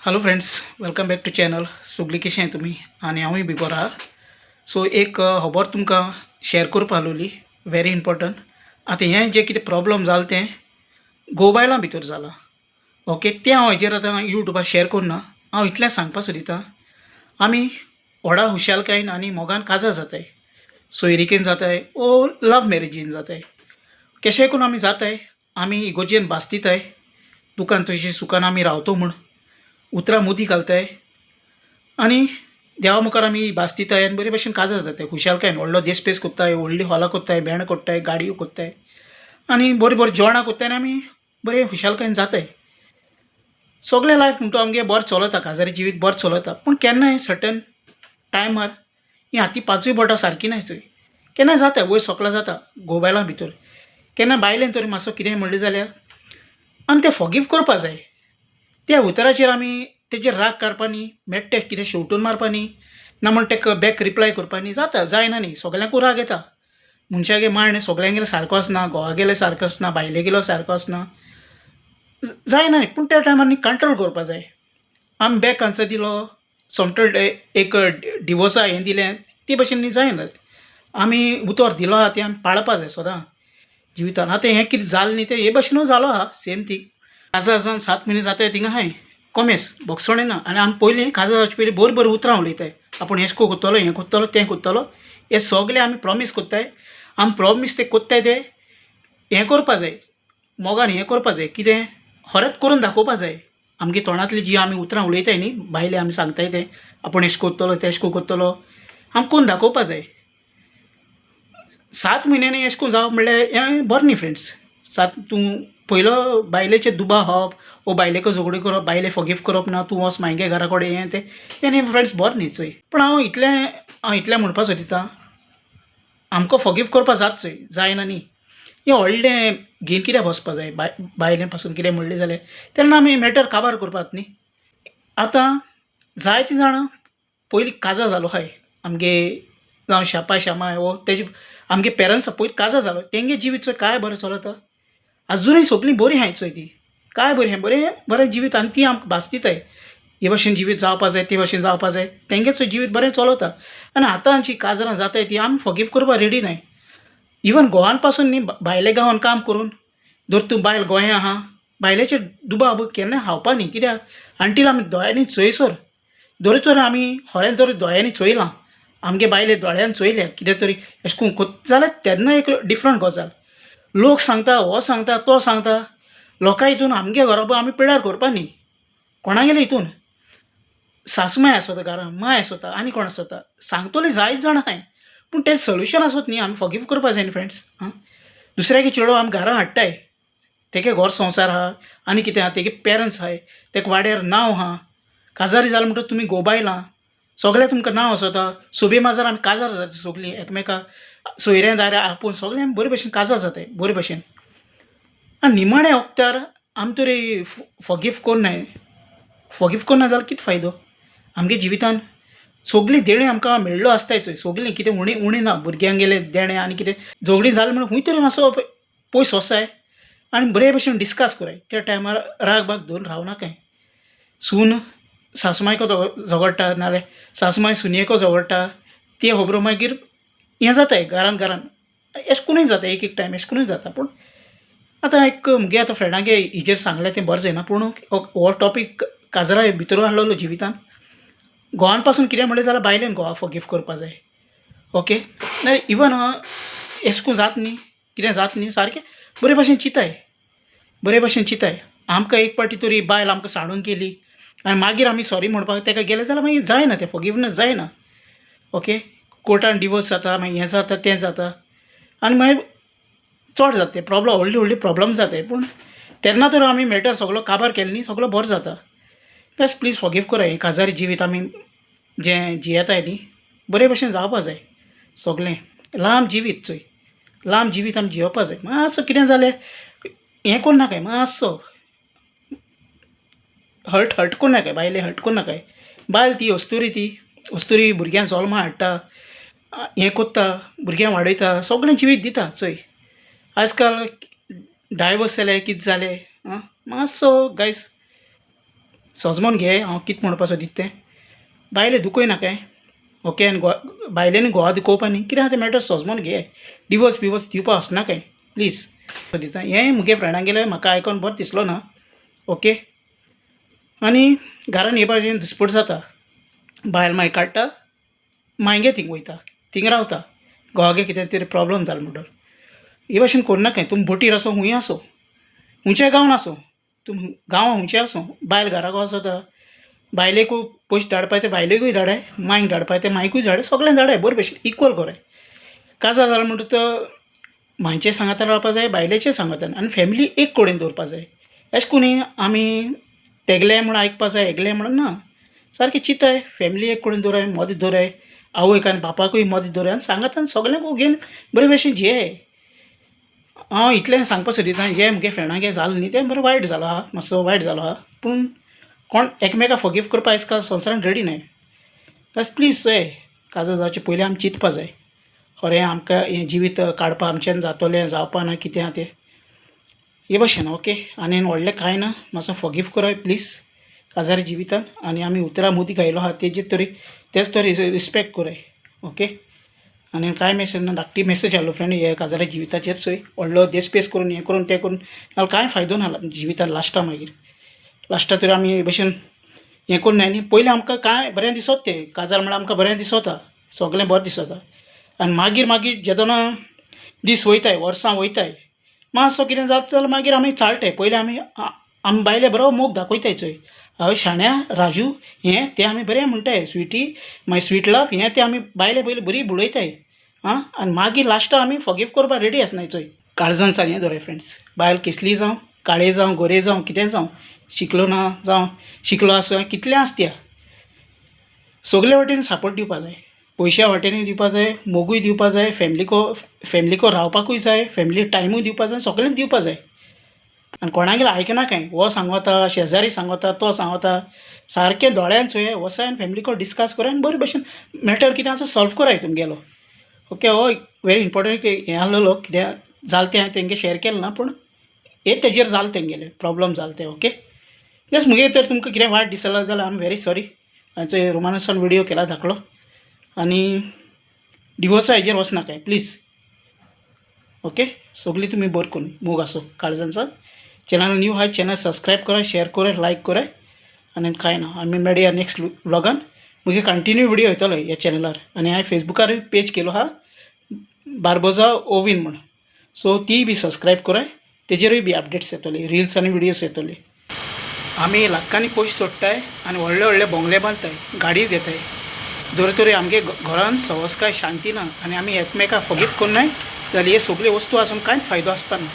Hello friends, welcome back to channel. सगळीं कशें तुमी? आनी हांवूय बी बरो आहा. सो एक खबर तुमकां शेअर करपा आसलोली, व्हेरी इम्पोर्टंट. आतां हें जें कितें प्रॉब्लम जालें तें घोव बायलां भितर जालां, ओके. तें हांव हेजेर आतां यूट्यूबार शेअर करना. हांव इतलें सांगपा सोदितां, आमी व्हडा खुशालकायेन आनी मोगान काजार जाताय, सोयरिकेन जाताय ओ लव मॅरेजीन जाताय, केशेंय करून आमी जाताय. आमी इगोर्जेन भास दिताय, दुकान तशी सुखान आमी रावतो म्हूण उतरां मुदी घालताय आनी देवा मुखार आमी भास दिताय आनी बरे भशेन काजार जाताय खुशालकायेन. व्हडलो देस्पेस कोत्ताय, व्हडली हॉलां कोत्ताय, बँड कोत्ताय, गाडयो कोत्ताय आनी बरीं बरीं जेवणां कोत्ताय आनी आमी बरे खुशालकायेन जाताय. सगळें लायफ म्हणटा आमगे बरें चलता, काजारी जिवीत बरें चलता. पूण केन्नाय सर्टन टायमार हीं हाती पांचूय बोटां सारकीं नाय चोय. केन्नाय जाता, वयर सकला जाता घोव बायलां भितर. केन्ना बायलेन तर मातसो कितेंय म्हणलें जाल्यार आमी तें फोगीव करपा जाय. त्या उतराचेर आमी तेजेर राग काडपा न्ही, मेट्टें कितें शेंवटून मारपा न्ही, ना म्हण ताका बॅक रिप्लाय करपा न्ही. जाता, जायना न्ही, सगल्यांकूय राग येता. मनशागे मायंड सगल्यांगेलो सारको आसना, घोवागेलो सारको आसना, बायलेगेलो सारको आसना, जायना न्ही. पूण त्या टायमार न्ही कंट्रोल करपा जाय. आमी बॅक आन्सर दिलो, सोमतो एक डिवोर्सा हें दिलें, ते भशेन न्ही जायना. आमी उतर दिलो आहा तें आमी पाळपा जाय सदां जिवितान. आतां हें कितें जालें न्ही तें हे भशेनूय जालो आहा, सेम थींग. काजार जावन 7 म्हयने जाताय थिंगा आहाय कोमेस, भोगसणें ना. आनी आमी पयलीं काजार जावचे पयलीं बरीं बरीं उतरां उलयताय, आपूण हें कोत्तलो, हें कोत्तलो, तें कोत्तलो, हें सगलें आमी प्रोमीस कोत्ताय. आमी प्रोमीस तें कोत्ताय तें हें करपा जाय, मोगान हें करपा जाय, कितें खरेंच करून दाखोवपा जाय. आमगे तोंडांतली जी आमी उतरां उलयताय न्ही, बायले आमी सांगताय तें, आपूण एशें कोत्तलो, तेशें कोत्तलो, आमी करून दाखोवपा जाय. 7 म्हयन्यांनी एशें कोन्न जावप म्हणल्यार हें बरें न्ही फ्रेंड्स. सात तूं पयलो बायलेचेर दुबाव हाडप वो बायलेको झगडी करप, बायले फोगीव करप ना, तूं वच म्हागे घरा कडेन, हें तें, हें न्ही फ्रेंड्स, बरें न्ही चोय. पूण हांव इतलें म्हणपा सोदितां, आमकां फोगीव करपा जाता चोय, जायना न्ही. हें व्हडलें घेवन कित्याक बसपा जाय? बायले पासून कितें म्हणलें जाल्यार तेन्ना आमी मॅटर काबार करपाक न्ही. आतां जायतीं जाणां पयलीं काजार जालो आहाय आमगे, जावं शेपाय शेमाय वो तेजे आमगे पेरंट्सां पयलीं काजार जालो, तेंगे जिवीत चोय काय बरें चलता. आजुनूय सगळीं बरीं आहाय चोय, ती काय बरीं आहाय, बरें बरें जिवीत. आनी ती आमकां भास दिताय, हे भाशेन जिवीत जावपा जाय, ते भाशेन जावपा जाय. तेंगे चोय जिवीत बरें चलता. आनी आतां जीं काजरां जाताय ती आमी फोगीव करपा रेडी नाय. इवन घोवान पासून न्ही, भायल्या गांवान काम करून जर तूं बायल गोंया आहा, बायलेचेर दुबाव केन्नाय खावपा न्ही. कित्याक अंटील आमी दोळ्यांनी चोयसर, जरी तर आमी खरें जर दोळ्यांनी चोयलां, आमगे बायले दोळ्यान चोयल्या कितें तरी अशें करून कोत्ता जाल्यार तेन्ना एक डिफरंट गजाल. लोक सांगता, हो सांगता, तो सांगता, लोकां हितून आमगे घराबो आमी पिड्ड्यार करपा न्ही कोणागेले हितून. सासमाय आसता घरान, माय आसता, आनी कोण आसता, सांगतली जायत जाणां आहाय, पूण तें सोल्युशन आसत न्ही. आमी फोगीव करपा जाय न्ही फ्रेंड्स. आं, दुसऱ्यागे चेडो आमी घरान हाडटाय, तेगे घर संवसार आहा आनी कितें आहा, तेगे पेरंट्स आहाय, तेका वाड्यार नांव आहा. काजारी जालें म्हणटकच तुमी घोव बायलां सगळें तुमकां नांव आसता. सोबे माजार आमी काजार जाता, सगलीं एकमेका सोयऱ्यां दायऱ्यां आपोवन सगळें आमी बरे भशेन काजार जाताय बरे भशेन. आनी निमाण्या वखदार आमी तरी फोगीव कोन्नाय. फोगीव कोन्ना जाल्यार कितें फायदो आमगे जिवितान? सगलीं देणें आमकां मेळ्ळो आसताय चोय, सगलीं कितें उणें उणें ना, भुरग्यांगेलें देणें आनी कितें. झगडीं जालें म्हणून खूंय तरी मातसो पयस वचाय आनी बरे भशेन डिस्कस कराय. त्या टायमार राग बाग धरून रावनाकाय. सून सासमायको झगडटा, नाल्यार सासमाय सुनयेको झगडटा, त्यो खबरो मागीर हें जाताय घरान घरान. अशें कोनूय जाता, एक एक टायम अशें कोनूय जाता. पूण आतां एक मुगे आतां फ्रेंडागे हेजेर सांगलें तें बरें जायना, पूण हो टॉपीक काजरा भितर आहलोलो जिवितान. घोवान पासून कितें म्हणलें जाल्यार बायलेन घोवा फोगीव करपा जाय, ओके. इवन अशें कोन्न जाता न्ही, कितें जाता न्ही, सारकें बरे भाशेन चिंताय, बरे भाशेन चिंताय. आमकां एक पावटी तरी बायल आमकां सांडून गेली आनी मागीर आमी सॉरी म्हणपाक ताका गेले जाल्यार मागीर जायना तें, फोगिवनस जायना, ओके. कोर्टान डिवोर्स जाता, मागीर हें जाता, तें जाता आनी मागीर चड जाता तें प्रॉब्लम, व्हडली व्हडली प्रॉब्लम जाताय. पूण तेन्ना तर आमी मॅटर सगलो काबार केलो न्ही, सगलो बरो जाता. प्लस प्लीज फोगीव कराय. हें काजारी जिवीत आमी जें जियेताय न्ही, बरे भशेन जावपा जाय सगलें. लांब जिवीत चोय, लांब जिवीत आमी जियोवपा जाय. मातसो कितें जालें हें कोन्न नाकाय, मातसो हर्ट हर्ट कोन्न नाकाय, बायले हर्ट कोन्न नाकाय. बायल ती अस्तुरी, ती अस्तुरी भुरग्यांक जल्मा हाडटा, हें कोत्ता, भुरग्यांक वाडयता, सगळें जिवीत दिता चोय. आजकाल डायवर्स जाले, कितें जालें, आं, मातसो गायज. सोजमोन घे हांव कितें म्हणपा सोदीत तें. बायले दुखय नाकाय ओके आनी बायलेन घोवा दुखोवपा न्ही कितें आहा तें मॅटर सोजमोन घे, डिवोर्स बिवोर्स दिवपा वचनाकाय प्लीज दिता. हें मुगे फ्रेंडांगेलें म्हाका आयकोन बरें दिसलो ना ओके. आनी घरान हे भाशेन दिसपट जाता, बायल मागीर काडटा मायगे थिंग वयता, थिंग रावता, घोवागे कितें तरी प्रोब्लम जालो म्हणटोर. हे भाशेन कोन्नाकाय, तुमी बोटीर आसूं खूंय आसूं खुंयच्या गांवान आसूं, तुमी गांवां खुंयचे आसूं, बायल घराक आसता बायलेकूय पयशे धाडपाक ते बायलेकूय धाडाय, मांयक धाडपाक ते मांयकूय धाडाय, सगळ्यांक धाडाय बरे भशेन इक्वल कराय. काजार जालें म्हणटकच मांयचे सांगातान रावपा जाय, बायलेचे सांगातान, आनी फॅमिली एक कडेन दवरपा जाय. अशें कोन्नी आमी तेगलें म्हूण आयकपा जाय हेगलें म्हणून ना, सारकें चिंताय फॅमिली एक कडेन दवराय, मदें दवराय, आवयक आनी बापायकूय मदें दवराय आनी सांगातान सगल्यांकूय घेवन बरे भशेन जियेयाय. हांव इतलें सांगपा सोदिता, जें म्हगे फ्रेंडागेर जालें न्ही तें बरें वायट जालां आहा, मातसो वायट जालो आहा, पूण कोण एकमेका फोगीव करपा आयज काल संवसारान रेडी नाय. बस प्लीज चोय काजार जावचे पयलीं आमी चिंतपा जाय, खरें आमकां हें जिवीत काडपा आमच्यान जातोलें जावपा ना कितें आहा तें हे भशेन ओके. आनी व्हडलें कांय ना, मातसो फोगीव कराय प्लीज काजार जिवितान. आनी आमी उतरां मदीं घायलो आहा तेजेर तरी तेच तरी रिस्पेक्ट कराय ओके. आनी कांय मेसेज ना, धाकटी मेसेज आहलो फ्रेंड हे काजारा जिविताचेर चोय व्हडलो देसपेस करून हें करून तें करून नाल्यार कांय फायदो ना जिवितान लास्टा मागीर लास्टा तर आमी हे भशेन हें करून न्ही पयलीं आमकां कांय बरें दिसत तें काजार म्हळ्यार आमकां बरें दिसता, सगळें बरें दिसता. आनी मागीर मागीर जेदोना दीस वयताय वर्सां वयताय मातसो कितें जाता जाल्यार मागीर आमी चाळटाय. पयलीं आमी आमी बायले बरो मोग दाखयताय चोय, हय शाण्या राजू हें तें आमी बरें म्हणटाय, स्विटी माय स्वीट लव हें तें आमी बायले पयलीं बरी बुडयताय आं. आनी मागीर लास्टाक आमी फोगीव करपाक रेडी आसनाय चोय. काळजान सारकें हें दवराय फ्रेंड्स, बायल केसली जावं, काळे जावं, गोरे जावं, कितें जावं, शिकलो ना जावं, शिकलो आसूं, कितलें आसत्या, सगले वाटेन सपोर्ट दिवपा जाय. पयश्या वाटेनूय दिवपा जाय, मोगूय दिवपा जाय, फॅमिलीको रावपाकूय जाय, फॅमिली टायमूय दिवपा जाय, सगळें दिवपा जाय. आनी कोणागेर आयकना कांय, हो सांगता, शेजारी सांगता, तो सांगता, सारकें दोळ्यान चोय वचाय आनी फॅमिलीको डिस्कस कराय आनी बरे भशेन मॅटर कितें आसा सॉल्व कराय तुमगेलो ओके. हो वेरी इम्पोर्टंट हें आहलेलो, कित्याक जालें तें हांवें तेंगे शेअर केलें ना, पूण हें तेजेर जालें तेंगेलें प्रोब्लम जालें तें ओके. जस्ट मुगे तर तुमकां कितें वायट दिसलें जाल्यार I am very sorry. हांवें रुमानसान व्हिडियो केला धाकलो, आनी डिवोर्सा हेजेर वचनाकाय प्लीज ओके. सगळीं तुमी बरें करून मोग आसो काळजांचो. चॅनल न्यू आहा चॅनल सबस्क्रायब कराय, शेअर कराय, लायक कराय. आनी कांय ना, आमी मेळया नेक्स्ट व्लॉगान. मुगे कंटिन्यू व्हिडियो येतलो ह्या चॅनलार. आनी हांवें फेसबुकारूय पेज केलो आहा बार्बोजा ओवीन म्हूण, सो ती बी सबस्क्रायब कराय, तेजेरूय बी अपडेट्स येतले, रिल्स आनी व्हिडियोज येतले. आमी लाखांनी पयशे सोडटाय आनी व्हडले व्हडले बोंगले बांदताय, गाडयो घेताय, जर तरी आमगे घरान सवसकाय शांती ना आनी आमी एकमेकाक फोगीव कोन्नाय जाल्यार हे सगल्यो वस्तू आसून कांयच फायदो आसपा ना.